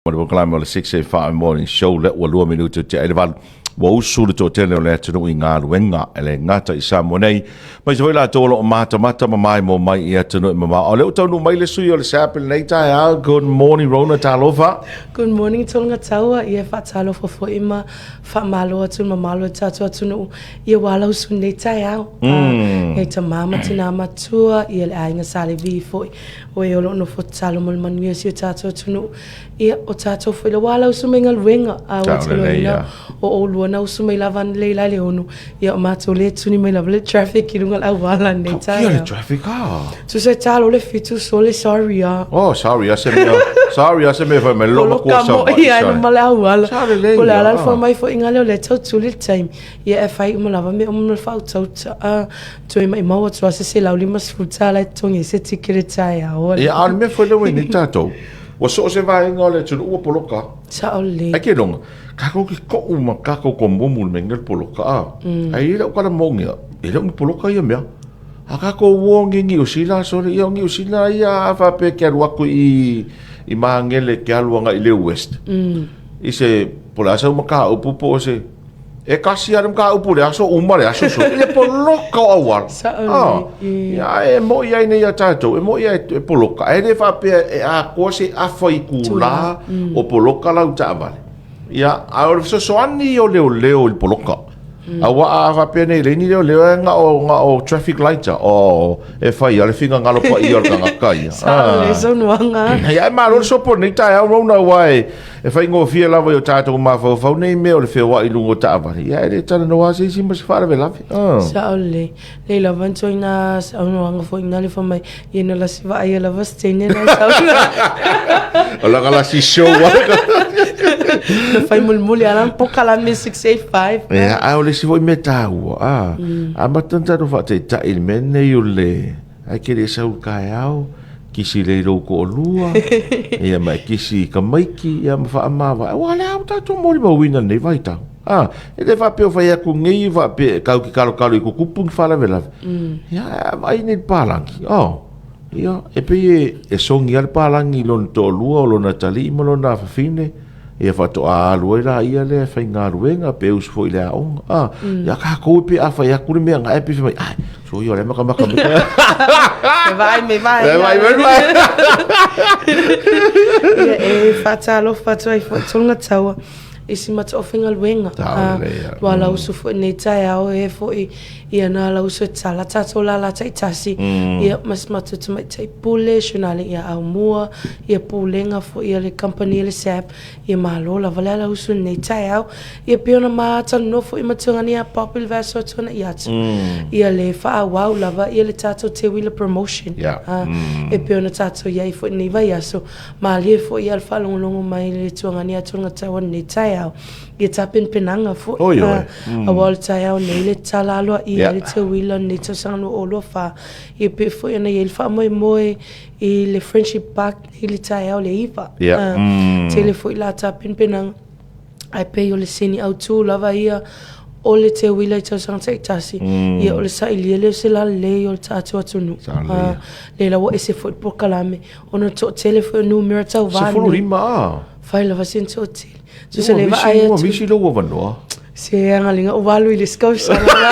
Ma le polokalame o le 685 Morning Show lea ua 2 minute tea i le 8. Ua usu le toatele o le atunuu i galuega e le gata i Samoa nei, aemaise foi latou o lo o matamata ma maimoa mai i atunuu e mamao. A o lea ua taunuu mai le sui o le SAP i lenei taeao. Good morning Rona, talofa. Good morning Tologataua, ia e faatalofa foi ma faamalo atu i le mamalu o le tatou atunuu ia ua ala usu i lenei taeao. E tama ma tina matua, ia le aiga Sa Levi foi. O e o lo o nofo tatalo mo le manuia o si o tatou atunuu. Ia, o tatou foi la ua ala usu mai galuega, a ua taloina o oulua na usu mai lava analei la i le 6, ia o matou lea e tuni mai lava le traffic i luga o le auala i lenei taeao. Kia le traffic a? Tusa e talo le 7 sole, sorry a. Oh, sorry a se mea. Sorry a se mea fai mai lo makua sa mai. Ia, ma le auala. O le ala le fai mai foi ngale o le tau tuli le taimi. Ia e fai uma lava mea uma ma le faautauta a toe maimau atu lava se $150 e totogi ai se tikete taeao. Ia, a o le mea foi lea ua i nei tatou, ua so o se vaega o le atunuu ua poloka. Sao lelei. Ai ke iloga, tatou te to'u ma tatou tomumu i le mea nei o le poloka, a. Ae i ai lau tala moni lava, e le o ni poloka ia mea. A tatou o nei Niu Sila, sole, ia o Niu Sila ia a faapea e te alu atu i i Magele e te alu agai i le West, i se, po o le a sau mataupu po o se E tasi lava le mataupu i le aso, uma le aso soo. I le poloka o auala. Sao Ah, lelei. ia, e moi ai nei a tatou, e moi ai e poloka. Ae le faapea e atoa se afa itulā o poloka lau taavale. Ia, a o le fesoasoani ia o leoleo i le poloka. Aua a faapea nei leai ni leoleo e na o, na o traffic lights a. Oh, e fai lava le finagalo paia o le tagata ia. Sao lelei saunoaga. Ia, e malo le sopo i lenei taeao Rona, aua e, E faigofie lava i o tatou mafaufau nei mea o le feoai i luga o taavale, ia e le talanoa lava se isi ma se faalavelave. Ah. Sao lelei. Lei lava ni ituaiga saunoaga foi na le fai mai, ia na lasi vaaia lava se teine na e saunoa. O laka lasi show lava. Na fai mulimuli lava lana polokalame 685. Ia, a o le isi foi mea taua, ah, amata ona tatou faataitai i le mea lenei o le Ae ke le sau i le taeao, kisi lea i lou toalua, ia ma e kisi i tamaiti, ia ma faamavae. Aua o lea ua tatou molimauina i lenei vaitau. A, e le faapea o fai atu nei faapea e tatou te talotalo i tutupu ni faalavelave. Ia, ae vaai nei i le palagi, oh. Ia, e pei e, e sogi lava le palagi i lona toalua, o lona atalii ma lona afafine. Ia faatoa alu ai laia lea e faigaluega pe usu foi i le aoga. Ah, mm. Ia kākou e pe a fai atu le mea nga e pe mai, ai, so ia o le makamaka me. Me vai, me vai. Me vai, me vai. Ia e whātalofa atu ai foi tolonga taua i si mata o faigaluega. Ua la usu foi nei taeao e foi ia nā la usu e tala tātou la la taitasi. Ia ma si mata tamaitai pule, shonale ia au mua, ia pulega foi a le kamupani a le SAP, ia malo lava le ala usu i lenei taeao. Ia pei ona ma talanoa foi ma Tuagani ia Pop i le vaiaso atu ana i atu, ia le faaauau lava ia le tatou teuila promotion. E pei ona tatou i ai foi i lenei vaiaso, malie foi ia le faalogologo mai le Tuagani ia Tologataua i lenei taeao, ia tapenapenaga foi. Oi, oi. Aua o le taeao nei le tala aloaia ai le teuila o lenei tausaga 2024, ia pei foi ona i ai le faamoemoe i le Friendship Park i le taeao le 9. Yeah. Mm. Tele foi la tapenapenaga ae pei o le sini autu lava ia o le teuila i tausaga taitasi, mm. ia o le sailia lea o se lalelei o le tatou atunuu. Uh, le la ua ese foi le polokalame ona toatele foi o numera tauvā. 15 a. Fai lava sina toatele. Tusa le vaai atu. Ua misi lou avanoa. Se agaliga ua alu i le isi tausaga la.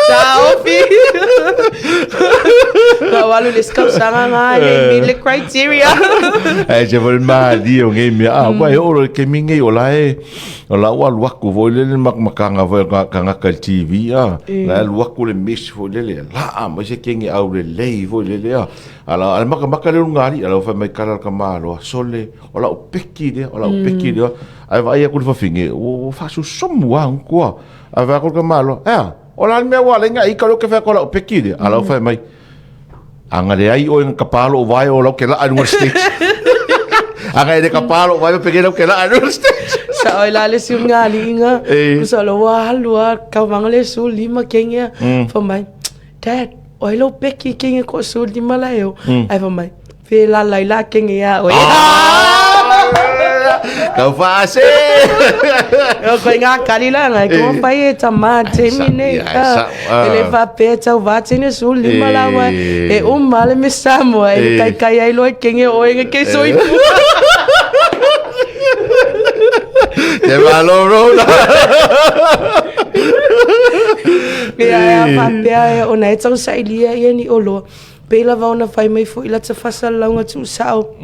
Taofi. Ua alu i le isi tausaga nga e le meet le criteria. Ae se foi malie o nei mea. Ah, ua e oo loa i le taimi nei o la e o la ua alu atu foi lele makamakanga foi a tagata i le TV ah. La e alu atu le miss foi lele laa mai se kenge aulelei foi lele ah. Ala, ale makamaka le luga alii, ala fai mai kala le tamaloa, sole, o lau peki lea, o lau mm. peki lea. Ae vaai aku le fafine, ua faasusumu lava utu a. Ae fai aku le tamaloa, ea, o la le mea ua ala ai na ika leo ke fai aku o lau peki lea. Ala fai mai, a na leai oe na kapā lou vae o lau ke laa i luga o le stage. A na e le kapā lou vae, peke lau ke laa i luga o le stage. Sa oi la le si nga aliiga, kusa lo ua alu a kaumaga le 15 kenge, fai mai, Dad, o ai lou peki kenge ko 15 la eo. Mm. Ai fai mai, fe la lai la kenge ia oe. Ah! Kau faase! O koe ngā kari la ngai, ko whai e tama temi nei. E le whapea tau vā tene su lima la wa. E o male me Samoa, e kai kai ai loe kenge o e ke soi Te malo rona. Ia e whapea e ona e tau sailia ia ni oloa. Pei lava ona fai mai foi la ta fasalalauga tuusao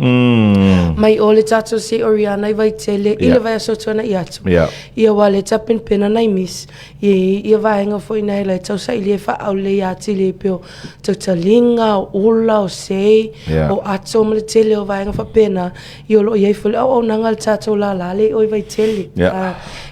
mai o le tatou se Oriana i Vaitele i le vaiaso tuanai atu. Ia ua le tapenapena nai miss i ia vaega foi na ela e tausailia e faaau lelei atili ai pei o tautaliga, o ula, o sei, o ato ma le tele o vaega faapena. Ia o lo o i ai foi le auaunaga a le tatou lala lea i o i Vaitele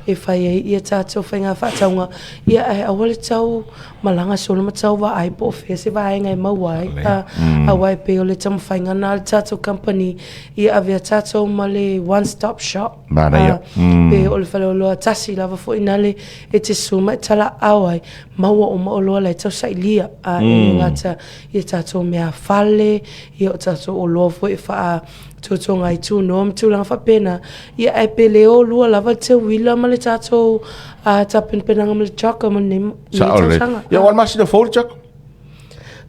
e fai ai ia tatou faiga faatauga. Ia ae aua le tau malaga solo ma tau vaai po o fea se vaega e maua ai. Aua e pei o le taumafaiga lena a le tatou company ia avea tatou ma le one stop shop. Manaia. Pe o le faleoloa tasi lava foi na le e te su ma e talaau ai, maua uma oloa la e tausailia. E le gata i a tatou mea fale, ia o tatou oloa foi e faa tuatuaga ai tunoa ma tulaga faapena. Ia ae pe le o lua lava le teuila ma le tatou tapenapenaga ma le choco mo lenei Sao lelei. tausaga. Ia, o le masina fou le choco.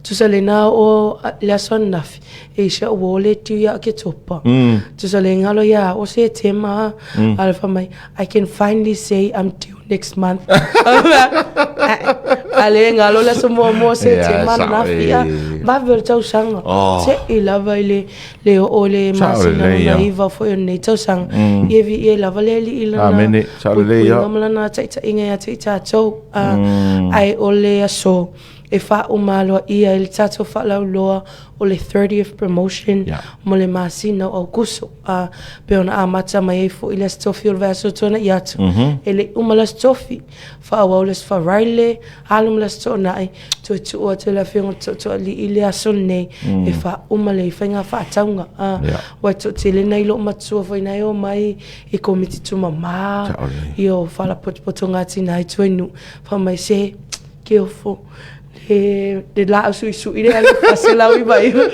Tusa lena o le aso ananafi, e isi au o le tiu ia Oketopa. Tusa le ngalo ia o se tema, a le fai mai, I can finally say I'm due next month. A le ngalo le aso muamua o Ia, Setema sao, ananafi, a e. vave o le tausaga. Oh. Se'i lava i le le oo i le Sao masina lelei, lona ia. iva foi o lenei tausaga. Ia viia lava le Alii i lana Amene. Sao lelei, ia. puipuiga ma lana taitaiga ia te i tatou. Ae o le aso e faauma aloaia ai le tatou faalauiloa o le 30th promotion mo le masina o Aokuso. Pei ona amata mai ai foi le Aso Tofi o le vaiaso tuanai atu. E le i uma le Aso Tofi, faaauau le Aso Faraile, alu ma le Aso Toonai, toe tuu atu e le Afioga i le Tootooalii le aso lenei e faauma le faiga faatauga. Ua e toatele nai loomatua foi na e omai i komiti tumama, ia o faalapotopotoga atinae i tua i nuu, fai mai se ke ofo le laau suisui lea le 499.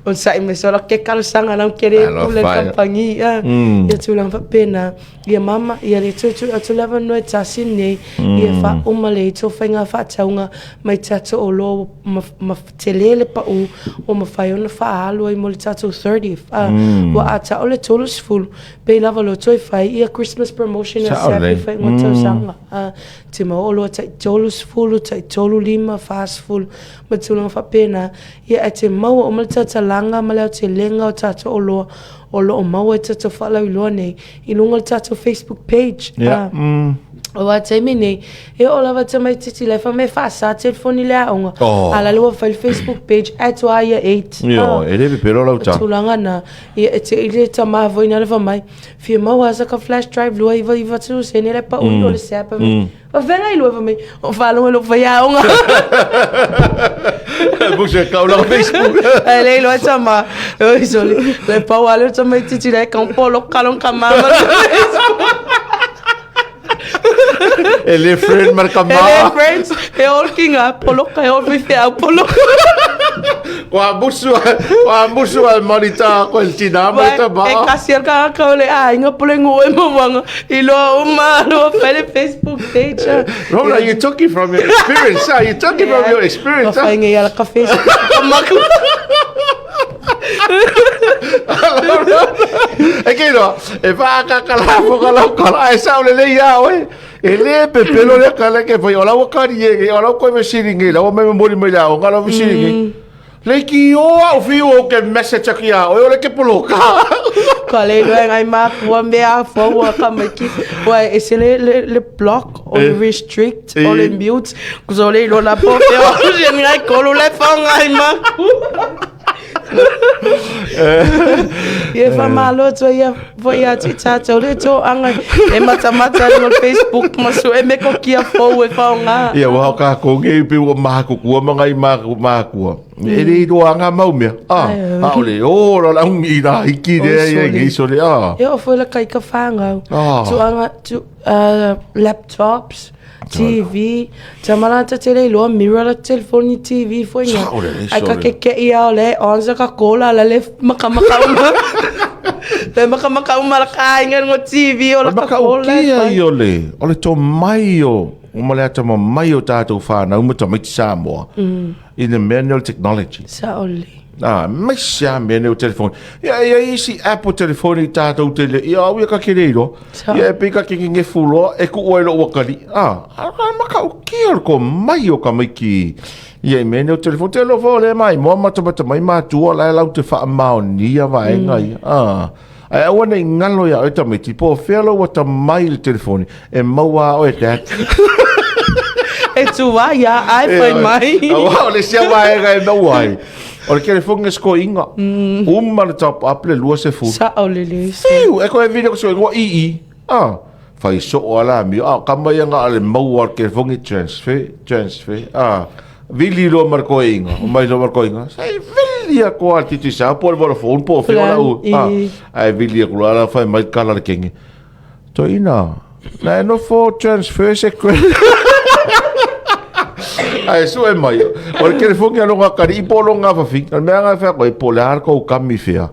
Onosai mai sola ke talosaga lau ke le pule Alofa ia. kamupani ia tulaga faapena. Ia mama, ia le tuutuu atu le avanoa e tasi lenei, ia faauma le ito faiga faatauga mai tatou oloa ua ma tele le pau ua mafai ona faaalu ai mo le tatou 30th. Ua a tao le 30, pei lava loa toe fai ia Christmas promotion a Sao SAP lelei. i faaiuga o tausaga. Te maua oloa tai 30, tai 35, 40 ma tulaga faapena. Ia ae te maua uma le tatalaga ma le aotelega o tatou oloa o lo o maua i tatou faalauiloa nei i luga o le tatou Facebook page. Aua taimi nei, e oo lava tamaitiiti la e fai mai e faasa telefoni i le aoga. Oh. A la le ua fai le Facebook page, ae toa ia 8. Ioe, e le pepelo lau tala. Tulaga na, ia e te i le tama foi na le fai mai, fia maua asa ka flash drive 299 sene le pau i o le sap. O fenga i lua fai mai, o faalogo i lou faiaoga. Musa kau lau Facebook. Ai le iloa tama. Oi soli. Le pau ale o tamaitiiti la e kampolo kalong ka mama. E le friend mar ka E le ma. friends, e all kinga poloka, e all fifeau poloka. Kua musu kua musu al marita ko el tina ma ta ba. E kasi al ka ka ole aiga pole ngue mo wanga. I loa uma loa fai le Facebook page. Rona, you talking from your experience, ah? You talking from your experience, ah? Whai ngai ala ka Facebook. Ka maku. E ke no, e whaakakala foka lau kala, e sao le lei a oe. E le pepelo le kala ke whai, o lau kari e, o lau koe mesiri ngi, lau me mori mai la, o ngā lau mesiri ngi. Le ki o au whiu o ke message aki a oe, o le ke poloka. Ka le iloa e ngai makua mea a fou a ka maiki. Ua e ese le, le, le block, o le restrict, o le mute. Kusa o le iloa la po fea o se ngai kolu le wha ngai makua. Ia whamalo atu ia foi atu i tātou le toanga e matamata i le Facebook ma su e me ko kia fou e whaonga. Ia ua ka ko nge pe ua mahakukua ma ngai mahakua. E le iloa ngā mau mea. Ah, Ai, a o le o la la ungi la hiki Oi, le ia sole. ngi sole ah. E o foi la kai ka whangau. Ah. Tuanga, tu, laptops, TV, tamalanta te le iloa mirror la telefoni TV foi nga. Sao le, Ai ka sole. ke ke ia o le onza ka kola la le makamaka uma. Le makamaka uma la ka aiga i luga o TV o O le la ka call la e matautia fai. ia o le tomai o ma le atamamai o tatou fanau ma tamaiti Samoa i le mea nei o le technology. Sao lelei. Ah, aemaise lava mea nei o telefoni. Ia, e i ai isi app o telefoni tatou te le, ia au ia ka te le iloa. Sao. Ia e pei ka te gegefu loa e tuu ai lou atalii. Ah, a o le matautia o le tomai o tamaiti ia i mea nei o telefoni. Te iloa foi o lea e maimoa matamata mai matua la e latou te faamaonia vaega ia. Ah, ae aua ne i galo ia oe tamaiti, po o fea lou atamai i le telefoni, e maua a oe dad. E tu ai a ai fai mai. Aua o le isi vaega e maua ai. O le telefoni e sikoiga. Uma le top up le 20. Sao lelei. Fiu, e koe vili ko sikoiga ua ii. Ah, fai soo a la amio. Ah, kama ia nga ale maua le telefoni transfer, transfer. Ah, vili loa ma le koiga. O mai loa ma le koiga. Sai vili aku a le Digicel po o le Vodafone po o fea o lau. Ah, ae vili aku loa la fai mai kala le kenge. Toeaina, na e nofo transfer se credit. Ae sue mai, o le telefoni a longa atalii po o longa afafine. O le mea lena e fai atu ai, po o le a le tou kami fea,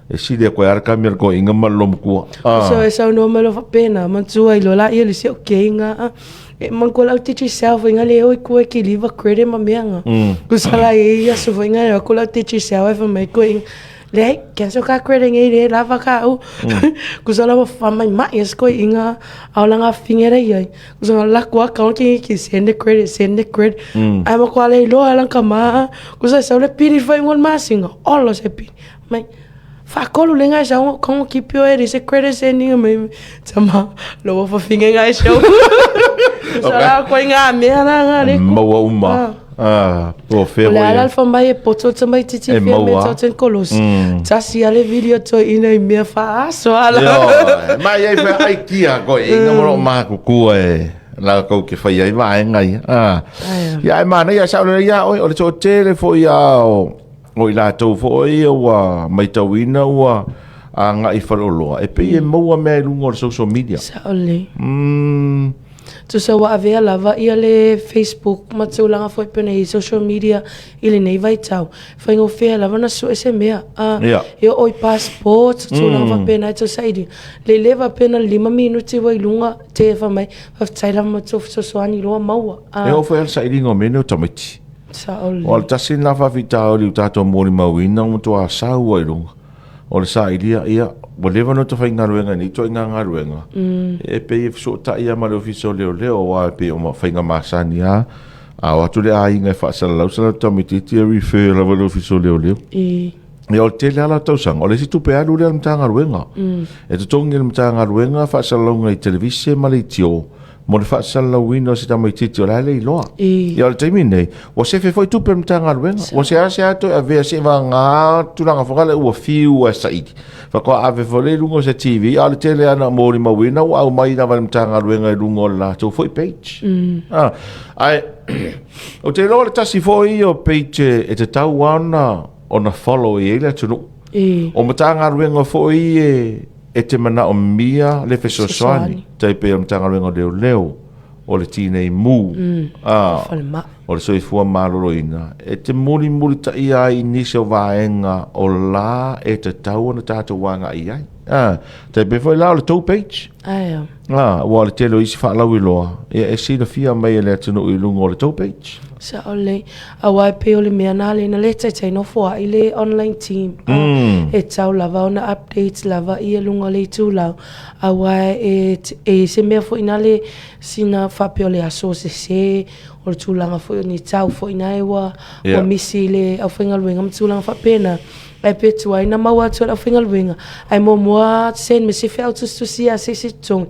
e sili atu ai lava le kami a le toeaina ma le loomatua. Ah. So e saunoa mai loa faapena, manatua ai loa laia le isi au keiga a. E manatua lau Digicel foi nga le o i kua e kiliva credit ma mea nga. Kusa la e i aso foi nga e o atu lau Digicel e fai mai koe Leai, cancel ka credit ngei le lava ka au. Kusa la ua faamaimai e sikoiga a o langa fingere iai. Kusa nga laku account ki ki send the credit, send the credit. Ae matua le iloa e lang kama. Kusa e sau le pili fai ngol masinga, olo se pili. Mai, faatolu le ngai sau kongo ki pio e se credit sending mai. Tama, lo ua fafinge ngai sau. Kusa la koe ngā mea la ngā le ku. Maua uma. Ah, po o fea O le foi ala e. le fai mai e poto tamaititi E fia mea maua. tau ten kolosi. Tasi a le video toi ina i mea faaso ala. Ioe, ma i ai fea aitia koe inga mo loo makuku e la kou ke fai ai vaega ia. Ah. Aia. Ia e manaia sao lelei ia oe, o le toatele foi a o o i latou foi ia ua maitauina ua agai i faleoloa e pei e maua mea i luga o le social media. Sao lelei. Mm. Tusa ua avea lava ia le Facebook ma tulaga foi pei ona i ai social media i lenei vaitau. E faigofie lava ona sue se mea. A, Ia. e oo i passport, tulaga faapena e tau saili. Le leva pe na le 5 minute ua i luga te fai mai, faafetai lava mo tou fesoasoani loa maua. A. E oo foi lava le sailiga o mea nei o tamaiti. Sao lelei. O le tasi lena faafitauli ua tatou molimauina ua matua sau ai i luga. O le sailia, ia, ua leva ona ta faigaluega i nei ituaiga galuega, e pei e fesootai lava ma le Ofisa o Leoleo, aua e pei o faiga masani lava, a o atu le aiga e faasalalau se latou tamaitiiti, e refer lava i le Ofisa o Leoleo. Ia, o le tele lava la o tausaga, o le isi tupe alu lea a le Matagaluega. E totogi e le Matagaluega faasalalauga i televise ma leitio mo le faasalalauina o se tamaitiiti o la e le iloa. Ia, o le taimi lenei, ua sefe foi tupe a le Matagaluega. Ua seasea toe avea seivagā tulaga foi lea ua fiu e saili. Faatoa ave foi lea i luga o se TV, a o le tele lava na molimauina ua aumai lava e le Matagaluega i luga o le latou foi page. Ah, ae ou te iloa o le tasi foi ia o page e tatau lava ona follow i ai le atunuu. O Matagaluega foi e e te manaomia le fesoasoani, tai pei o le Matagaluega o Leoleo, o le Tinei Mu, a, o le Soifua Maloloina, e te mulimulitaia ai i nisi o vaega o la e tatau ona tatou agai i ai. A, tai pei foi la o le tou page. Ae. A, aua o le tele o isi faalauiloa, ia e silafia mai e le atunuu i luga o le tou page. Sao lelei. Aua e pei o le mea na lea na le taitai nofo ai le online team. E tau lava ona updates lava ia luga o le itulau. Aua e e se mea foi na le sina faapea o le aso sese, o le tulaga foi o ni tau foi na e ua ua misi i le aufaigaluega ma tulaga faapena. Ae pe tuai na maua atu e le aufaigaluega, ae muamua send me se feau tusitusi ia se isi totogi.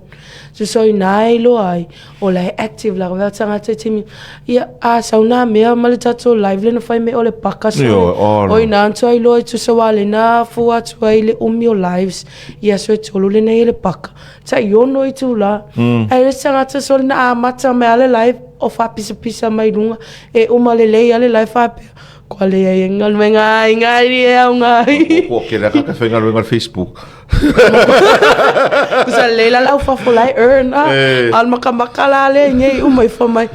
Tusa o ina e iloa ai, o la e active lava tagata i taimi ia a sau na mea ma le tatou live lea na fai mai o le paka so o ina na tuai iloa i tusa aua lea na fua atu ai le umi o lives i aso e tolu lea na i ai le paka tai ono itula ae le isi tagata so na amata mai lava le live o faapisapisa mai luga e uma lelei lava le live faapea kua leai e galuega ai ngai e au ngai. Kua kele ka faigaluega le Facebook. Kusa lelei la lau fafo la e earn a. Al makamaka la le ngei uma i fai mai.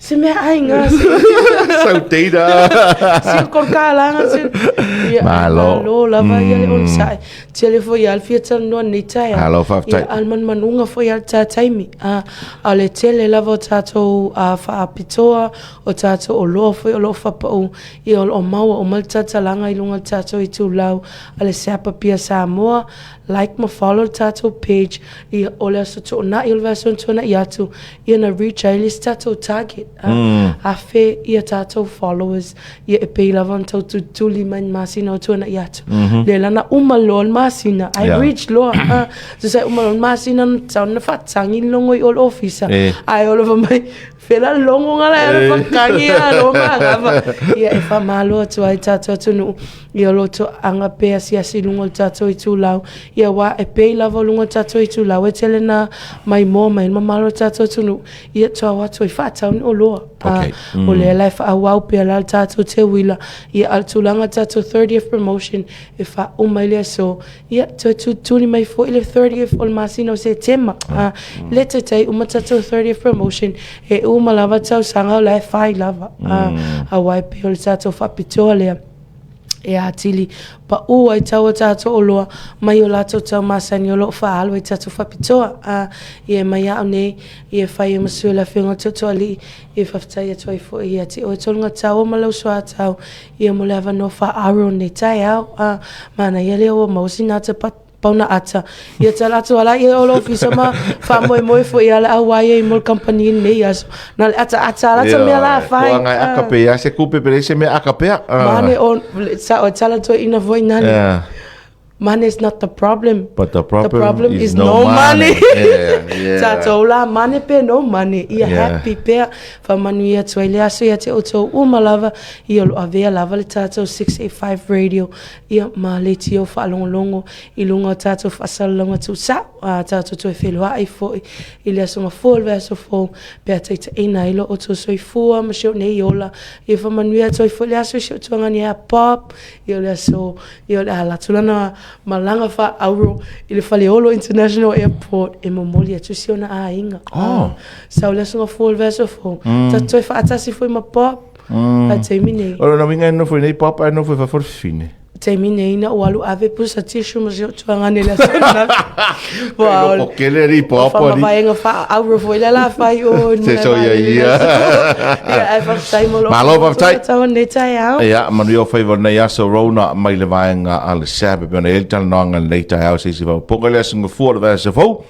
Se mea aiga se. Sau teina. Se ko kalanga se. Ia, Malo. Malo lava ia le onosai. Tele foi ia le fia talanoa nei taeao. Malo, faafetai. Ia, a le manumanuga foi ia le ta taimi. A, a le tele lava o tatou a, faapitoa, o tatou oloa foi o lo o faapau, ia o lo o maua uma le tatalaga i luga o le tatou itulau a le Seapa Pia Samoa. Like ma follow le tatou page, ia o le aso Toonai o le vaiaso na tuanai atu, ia na reach ai le isi tatou target, a, 1000 ia tatou followers, ia e pei lava ona tau tulituli mai i le masina o tuanai atu. Lea la na uma loa le masina, ai reach loa, a, tusa e uma loa le masina na tatau ona faatagi le logo i o le ofisa, ae o lava mai, fela le logo nga la e ala faatagi a lo magava. Ia e faamalo atu ai tatou atunuu. Ia o lo toaga pea asiasi i luga o le tatou itulau, ia aua e pei lava o luga o le tatou itulau e tele na maimoa mai ai le mamalu o le tatou atunuu, ia tuau atu ai faatau ni oloa. Okay. Mm. O lea la e faaauau pea la le tatou teuila, ia a o le tulaga o le tatou 30th promotion e faauma ai le aso, ia toe tulituli mai foi le 30th o le masina o Setema. Ah, le taitai uma tatou 30th promotion, e uma lava tausaga o la e fai lava. Ah, aua e pei o le tatou faapitoa lea. e atili paʻū ai tau o tatou oloa mai o latou tau masani o lo o faaalu ai tatou faapitoa. A, ia e mai au nei, ia e fai e ma sui o le Afioga o Tootooalii, ia e faafetai atu ai foi ia te oe Toluga Taua ma lau soatau, ia mo le avanoa faaaro o lenei taeao. A, manaia lea ua maua sina ata pauna ata. Ia tala atu ala ia o le ofisa ma faamoemoe foi ia le au ai mo le company nei aso. Na le ata ata ala ta mea la fai. Ko ngai aka pe ia se kupe pe se mea aka pea. Mane o sa o tala toi ina foi nani. Yeah. Money is not the problem. But the problem, the problem is, is no money. Yeah, yeah. Tātou la money pe no money. Ia Yeah. happy pea. Faamanuia atu ai le aso ia te outou uma lava. Ia o lo avea lava le tātou 685 radio. Ia ma leitio faalogologo i luga o tatou faasalalauga tuusao, a tatou toe feiloai foi i le aso Gafua o le vaiaso fou, pe a taitaiina ai lo outou soifua ma si ou nei ola. Ia faamanuia atu ai foi le aso i si ou tuagani ia Bob, ia o le aso, ia o le a alu atu lana malaga faaauro i le Faleolo International Airport e momoli atu si ona aiga. Oh. Sau le aso Gafua o le vaiaso fou, tatou toe faatasi foi ma Bob, A taimi nei. O lona uiga e nofo i nei papa e nofo i fafo le fafine. Taimi nei na ua alu ave pusa tissue ma si ou tuagane le aso ananafi. Ua o kele ri papa ri. Whaamavaenga wha auro foi le la whai o. Se so ia ia. Ia ai whafetai mo lo. Malo whafetai. Tau nei taeao. Ia manuia o faiva nei aso Rona mai le vaega a le SAP e pei ona i ai le talanoaga i lenei taeao se isi faaopoopoga le aso Gafua o le vaiaso fou.